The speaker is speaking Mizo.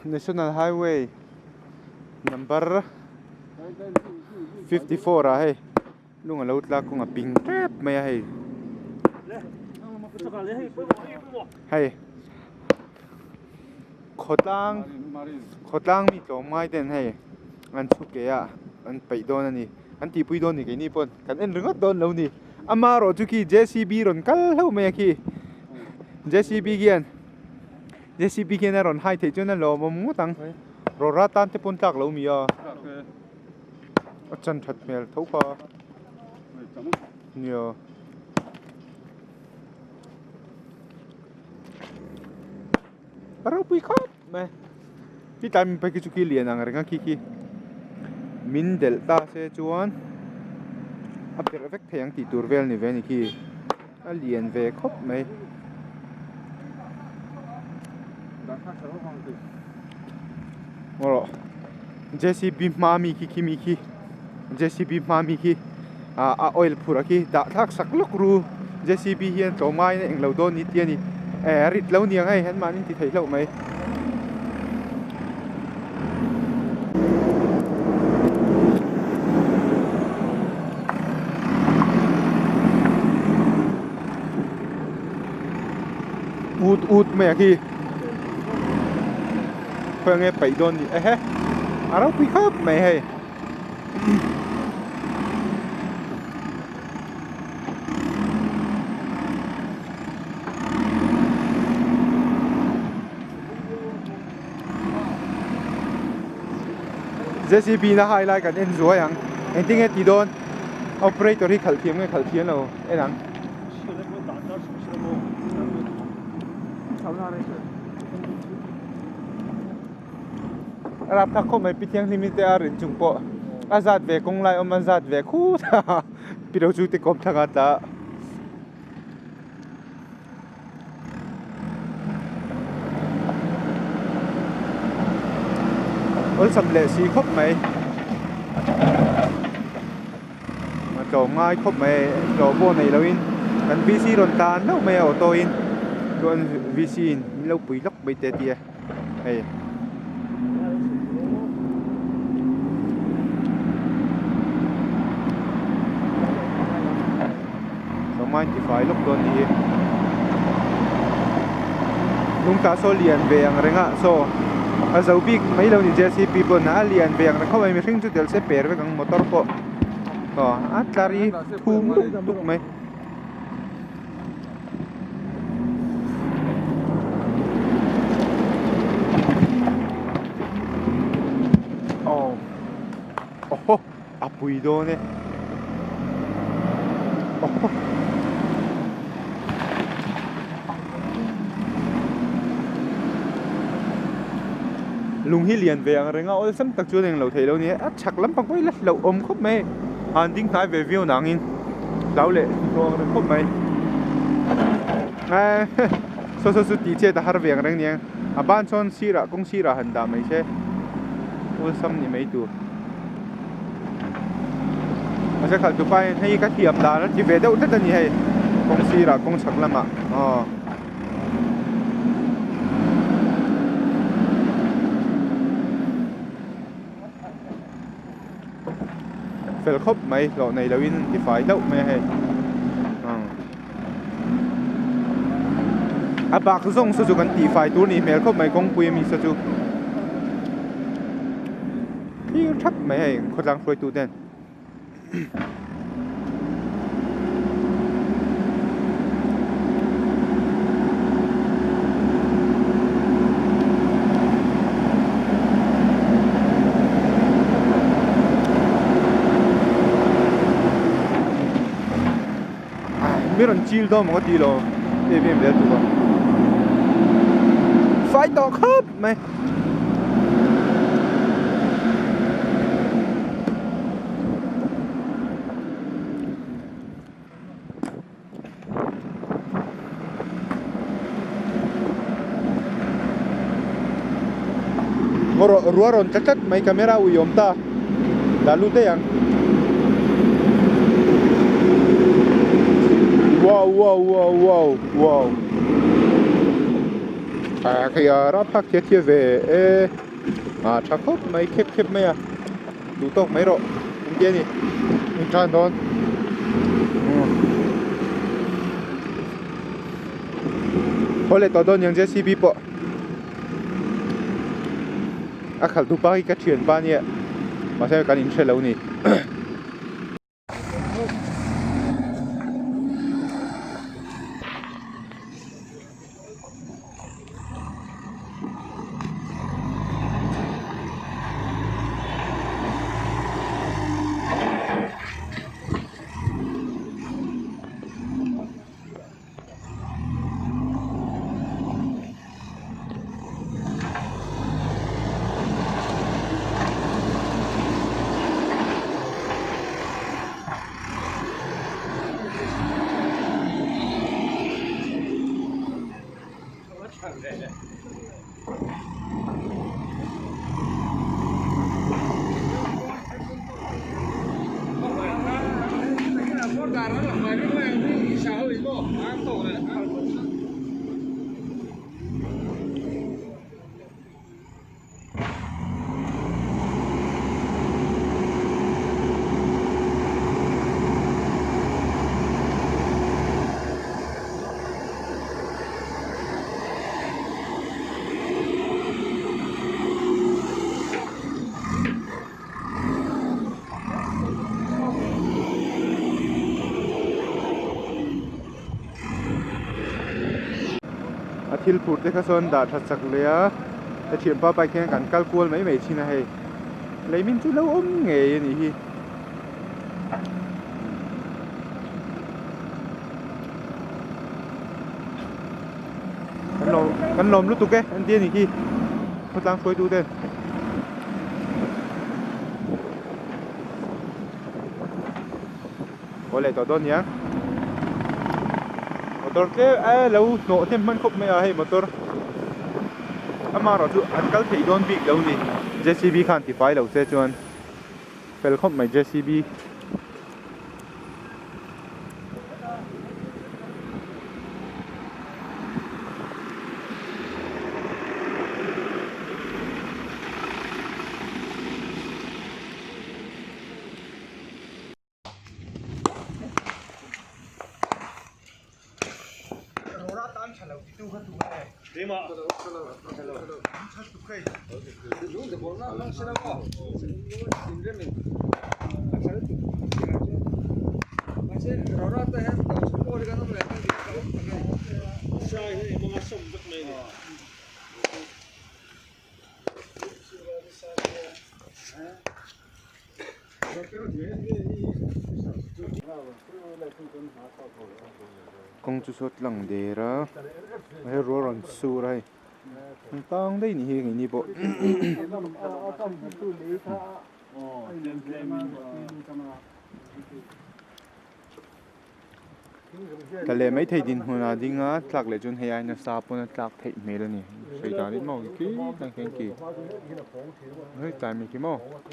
National Highway number 54 ah hei lung alo tla kawng a ping tep mai a hei hei khawtlang khawtlang mi tlawm ngai ten hei an chhuk ke a an peih dawn a ni an tihpui dawn a ni keini pawn kan en ringawt dawn lo ni amaherawh chu khi J C B rawn kal hlauh mai a khi J C B hian J C B hian a rawn hai theih chuan a lawmawm ngawt ang rawra tan te pawn tlak lo mi a a chan that hmel tho kha nia. A ropui khawp mai khi tlai min phei khi chu khi lian ang reng a khi khi min delh ta se chuan a perh vek thei ang tih tur vel ni ve a ni khi a lian ve khawp mai. Rawh J C B hma mi khi khi mi khi J C B hma mi khi ah a oil phurh a khi dah thlak sak lawk ru J C B hian tlawm ngaiin a englo dawn ni tih a ni eh a rit lo niang hei an mahni an ti thei hlauh mai. Ut ut mai a khi khawi nge paih dawn ni ehe a ropui khawp mai hei. J C B na hai lai kan en zuai ang engtin nge ti dawn operator hi khalh thiam nge khalh thiam lo en ang. A rap thlak khawp mai pi thianghlim te a rin chung pawh a zat ve kawng lai awm a zat ve khut a pi lo chu te kawm thlak a tla awlsam leh si khawp mai a tlawm ngai khawp mai hlawh pawh nei loin kan V C rawn tan hlauh mai a auto in chuan V C in min lo pui lawk mai te a ti a hei. Tlawm ngai tifai lawk dawn ni hi lungtah saw lian ve ang reng a saw a zo bik mai lo ni J C B pawn a lian ve ang reng khawp mai mihring chu tel se per vek ang motor pawh aw a tlar hi thum duk duk mai. Aw awhaw a pui dawn e awhaw. Lung hi lian ve ang reng a awlsam tak chuan englo theih lo a ni a chhak lampang pawh hi la hlauh awm khawp mai han ding hnai ve viau nangin hlau leh hlauh ang reng khawp mai saw saw chu tih chet a har ve ang reng nia a ban sawn sirah kawng sirah han dah mai se awlsam ni mai tur mahse khalh tu pa hian hei ka thiam dan a ti ve deuh tlat a ni hei kawng sirah kawng chhak lamah aw. Fel khawp mai hlawh nei loin an ti fai hlauh mai a hei a bak zawng saw chu kan tih fai tur nih hmel khawp mai kawngpui ami saw chu thlir thap mai hei khawtlang hruaitu ten. Mi rawn chil dawn maw ka ti lo em em zel tuk a fai tawh khawp mai. Ruah rawn tla tlat mai camera ui awm ta dah lut daih ang. Wow wow wow wow wow ah hei a rapthlak thia thia ve e ah tha khawp mai khep khep mai a duh tawk mai rawh an ti a ni in tan dawn haw leh tawh dawn niang J C B pawh a khalh tu pa hi ka thianpa ania mahse kan inhre lo a ni. A thil phur te kha sawn dah that sak leh a ka thianpa bike hian kan kal kual mai mai thin a hei lei min chu lo awm ngei a nih hi. Kan lawm lutuk e an ti a nih hi khawtlang hruaitu ten. Haw leh tawh dawn nia motor tlem e lo hnawh hnem hman khawp mai a hei motor amaherawh chu an kal theih dawn bik lo ni J C B khan tifai lo se chuan fel khawp mai J C B. Kawng chu saw tlang der a he ruah rawn sur a hei an tang daih ni hi keini pawh. Tla leh maithei dinhmun ah ding a tlak leh chuan hei aina sa pawn a tlak theih hmel a ni sawi dan in maw khi tlang khian khi hei tlai mai khi maw.